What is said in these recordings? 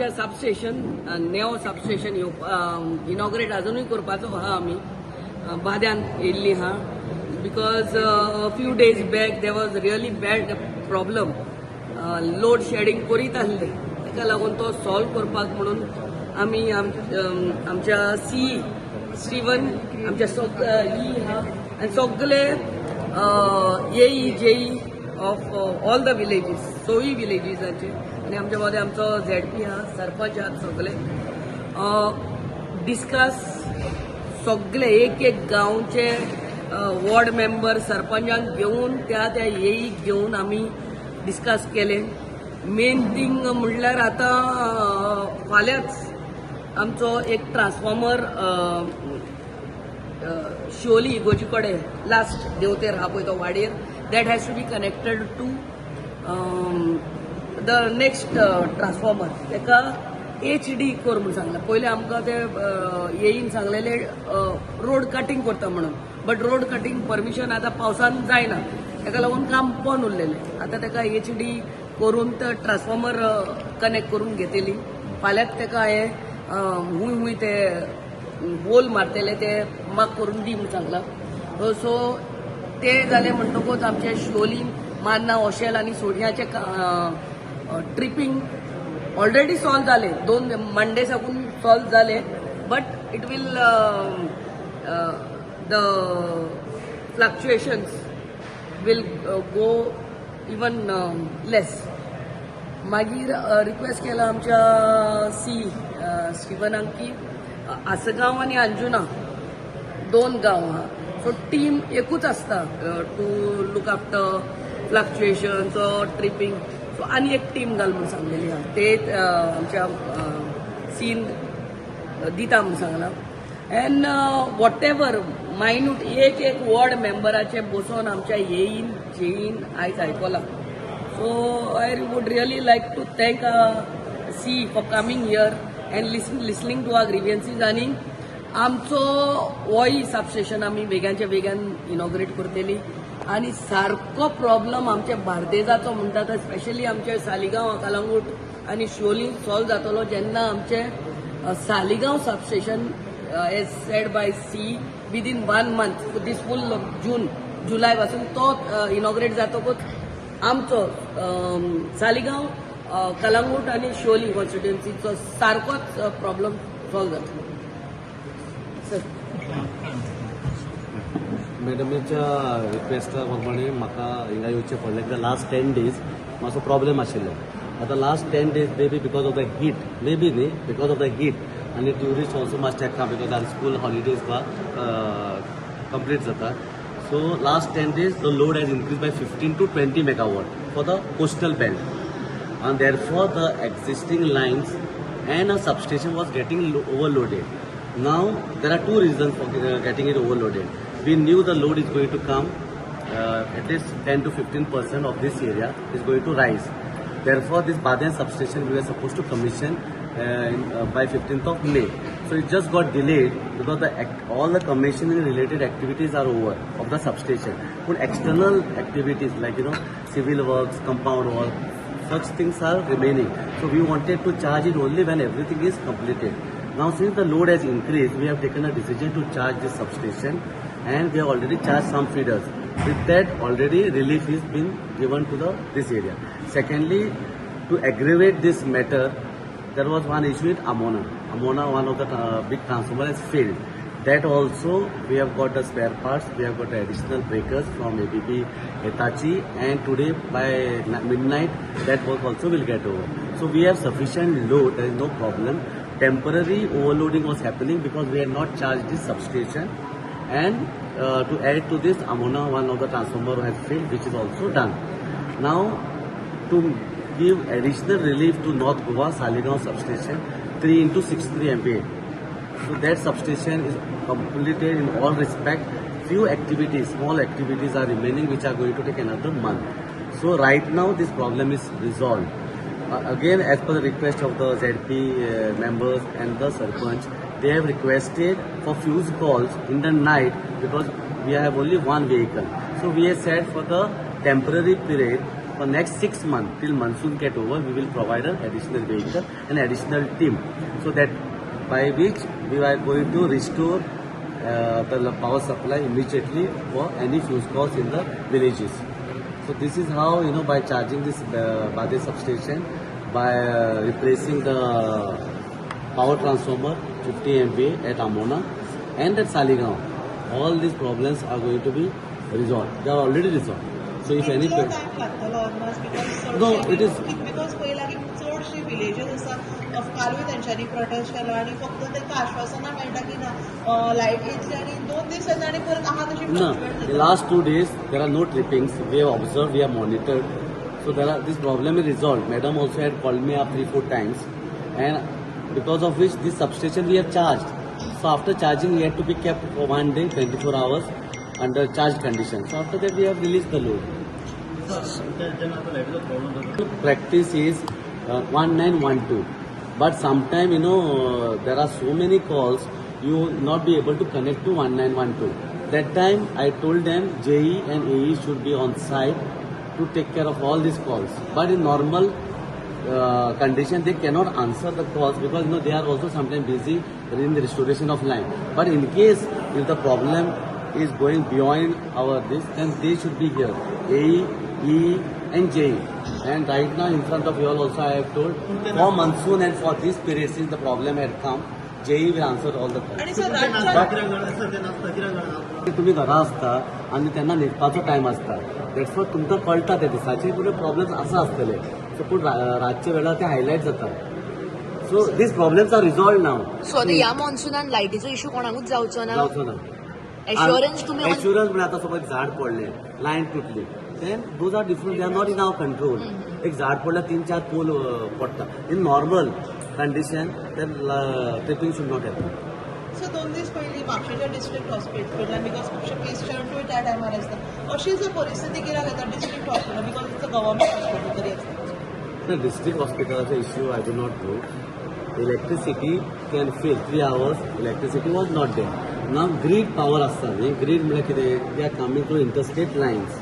आमच्या substation, नेवो substation inaugurate अजुनूय करपाचो आहा. आमी बाद्यान येयल्ली आहा because few days back there was really bad problem, load shedding करीत आसले. ताका लागून तो सॉल्व करपाक म्हणून आमी आमच्या सी स्टीवन, आमच्या ई आहा आनी सगळे AE, JE of all the villages, सोई विलेजीसाचे आनी आमच्या मदें आमचो झेडपी आहा, सरपंच आहात, सगळे डिस्कस, सगळे एक एक गांवचे वॉर्ड मेंबर, सरपंचांक घेवन, त्या त्या एईक घेवन आमी डिस्कस केले. मेन थींग म्हणल्यार आतां फाल्यांच आमचो एक ट्रान्सफॉर्मर शिवोली इगोजी कडेन लास्ट देवतेर आहा पळय तो वाडयेर, that has to be connected to the next transformer. ताका एच डी कर म्हूण सांगलां. पयलीं आमकां ते एईन सांगलेले रोड कटींग करता म्हणून, बट रोड कटींग परमिशन आतां पावसान जायना. ताका लागून काम बंद उरलेलें. आतां ताका एच डी करून तो ट्रान्सफॉर्मर कनेक्ट करून घेतली. फाल्यांच ताका हे हुंय हुंय ते होल मारतले ते मार्क करून दी म्हूण सांगलां. सो ते जालें म्हणटकूच आमचे शिवोली, मान्ना, ओशेल आनी सोडयाचे ट्रिपींग ऑलरेडी सॉल्व जाले. दोन मंडे साकून सॉल्व जाले, but it will the fluctuations will go even less. मागीर रिक्वेस्ट केला आमच्या सी स्टिवनाक की आसगांव आनी अंजुना दोन गांव आहा, सो टीम एकूच आसता to look after fluctuations, tripping, so आनी एक टीम घाल म्हूण सांगलेली आहा. ते आमच्या सीन दिता म्हूण सांगलां. एंड what ever minute एक एक वॉर्ड मेंबराचे बसोन आमच्या एईन, जेईन आयज आयकलां. So I would really like to thank CE for coming here and listening to our grievances. आनी आमचो होय सबस्टेशन आमी वेगानच्या वेगान इनॉग्रेट करतली आनी सारको प्रॉब्लम आमच्या बार्देजाचो म्हणटा तो स्पेशली आमचे सालिगांव, कलंगूट आनी शिवोली सॉल्व जातलो जेन्ना आमचे Saligao substation, as said by CE, within one month, this full June, जुलय पासून तो इनॉग्रेट जातकूच आमचो सालिगांव, कलंगूट आनी शिवोली कॉन्स्टिट्युएन्सीचो सारकोच प्रॉब्लम सॉल्व जातलो सर. मॅडमीच्या रिक्वेस्टा प्रमाणे म्हाका हिंगा येवचें पडलें कित्याक लास्ट 10 डेज मातसो प्रॉब्लेम आशिल्लो. आतां last 10 days maybe because of the heat, maybe न्ही, because of the heat आनी tourist also must have come because our school holidays बा कंप्लीट जाता. So last 10 days the load has increase by 15 to 20 megawatt for the coastal belt and therefore the existing lines and a substation was getting overloaded. Now there are two reasons for getting it overloaded. We knew the load is going to come, at least 10 to 15% of this area is going to rise. Therefore, this Badem substation we were supposed to commission by 15th of May. So it just got delayed because all the commissioning related activities are over of the substation. But external activities like civil works, compound wall, such things are remaining. So we wanted to charge it only when everything is completed. Now since the load has increased, we have taken a decision to charge this substation and we have already charged some feeders. With that, already relief is been given to the this area. Secondly, to aggravate this matter, there was one issue with Amona. Amona, one of the big transformer has failed. That also we have got the spare parts, we have got the additional breakers from ABB Hitachi, and today by midnight that work also will get over. So we have sufficient load, there is no problem. Temporary overloading was happening because we had not charged this substation, and to add to this, Amona, one of the transformer has failed, which is also done. Now, to give additional relief to North Goa, Saligaon substation, 3 into 63 MVA. So that substation is completed in all respect. Few activities, small activities are remaining, which are going to take another month. So right now this problem is resolved. Again, as per the request of the ZP members and the Sarpanch, they have requested for fuse calls in the night because we have only one vehicle. So we have said for the temporary period, For next 6 months, till monsoon get over, we will provide an additional vehicle and additional team, so that by which we are going to restore the power supply immediately for any fuse calls in the villages. So this is how by charging this Bade substation, by replacing the power transformer 50 MVA at Amona and at Saligaon, all these problems are going to be resolved. They are already resolved. So if any कितलो time लागतलो अदमास because No, it is- because पयला की चडशे villages आसा, कालूय तेंच्यांनी protest केलो आनी फक्त तांकां आश्वासनां मेळटा की ना लायट येतली आनी दोन दीस येता आनी परत आहा तशी No, fluctuate the जाता. Last 2 days there are no trippings. We have observed, we have monitored. So there are this problem is resolved. Madam also had called me up 3-4 times, and because of which this substation we have charged. So after charging, we had to be kept for one day, 24 hours under charged condition. So after that, we have released the load. Practice is 1912, but sometime there are so many calls, you will not be able to connect to 1912. That time I told them JE and AE should be on site to take care of all these calls, but in normal condition they cannot answer the calls because they are also sometimes busy in the restoration of line. But in case if the problem is going beyond our this, then they should be here, AE, E and JE. And right now in front of you all also I have told, for monsoon and for this period, since the problem had come, JE will answer all the calls. आनी sir रातच्या तुमी घरा आसता आनी तेन्ना न्हिदपाचो time आसता, that's why तुमकां कळटा ते दिसाचे पूण प्रॉब्लेम्स आसा आसतले. सो पूण रातच्या वेळार ते हायलायट जाता. So these problems are resolved now. So आता ह्या मॉन्सुनान लायटीचो इशू कोणाकूच जावचो ना? जावचो ना. एश्योरन्स तुमी एश्युरन्स म्हळ्यार आतां सपोज झाड पडलें, लायन तुटली, then those are different, they are not in our control. एक झाड पडल्यार तीन चार पोल पडटा. In normal condition then tripping should not happen. So दोन दीस पयलीं म्हापशेच्या डिस्ट्रिक्ट हॉस्पिटलान, because खुबशे पेशंटूय त्या टायमार आसता, अशी जर परिस्थिती कित्याक येता district hospital, because it's a government hospital तरी आसता? The district hospital issue I do not know. Electricity can fail 3 hours. Electricity was not there. Now grid power आसता न्ही, grid म्हळ्यार कितें? They are coming through interstate lines,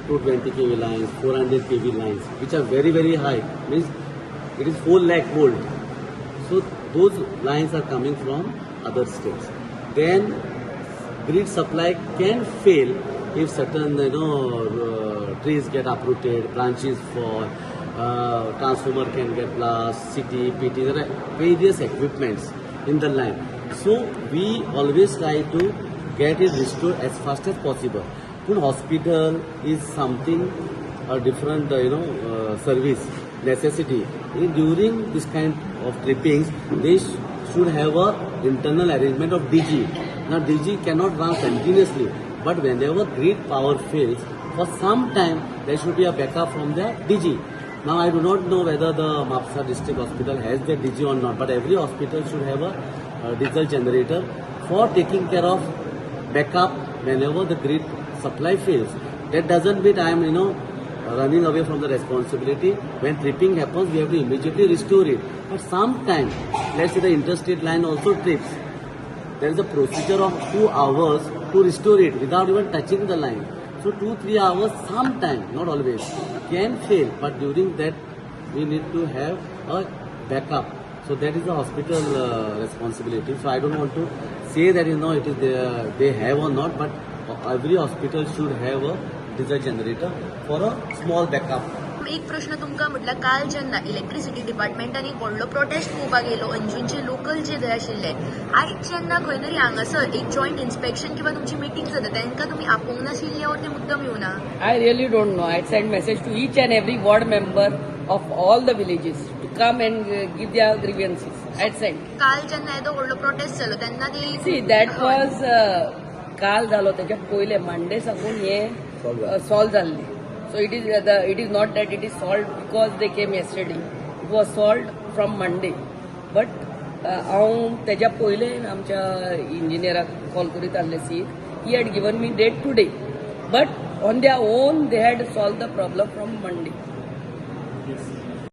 220 kV lines, 400 kV lines, which are very very high. Means it is 4 lakh volt. So those lines are coming from other states. Then grid supply can fail if certain trees get uprooted, branches fall, transformer can get blast, CT, PT, there are various equipments in the line. So we always try to get it restored as fast as possible. But hospital is something a different service necessity. During this kind of trippings, they should have a internal arrangement of DG. Now DG cannot run continuously, but whenever grid power fails, for some time there should be a backup from the DG. Now I do not know whether the Mapsa District Hospital has the DG or not, but every hospital should have a diesel generator for taking care of backup whenever the grid supply fails. That doesn't mean I am running away from the responsibility. When tripping happens, we have to immediately restore it. But sometimes, let's say the interstate line also trips. There is a procedure of 2 hours to restore it without even touching the line. So 2-3 hours sometime, not always, can fail. But during that, we need to have a backup. So that is the hospital responsibility. So I don't want to say that it is they have or not, but every hospital should have a diesel generator for a small backup. एक प्रश्न तुमकां, म्हटल्यार काल जेन्ना electricity डिपार्टमेंटान एक व्हडलो protest पळोवपाक येयलो अंजूनचे लोकल जे थंय आशिल्ले, आयज जेन्ना खंय तरी हांगासर एक जॉयंट इन्स्पेक्शन किंवा तुमची मिटींग जाता, तांकां तुमी आपोवंक नाशिल्ले or ते मुद्दम येवना? I really don't know. I send message to each and every ward member of all the villages to come and give their grievances. I sent. काल जेन्ना येदो व्हडलो प्रोटेस्ट जालो तेन्ना ते See, that was काल जालो, त्याच्या पयले मंडे साकून हे सॉल्व जाल्ले. So it is not that it is solved because they came yesterday. It was solved from Monday, but हांव तेज्या पयले आमच्या इंजिनियराक कॉल करीत आहले. See, he had given me date today, but on their own they had solved the problem from Monday. Yes.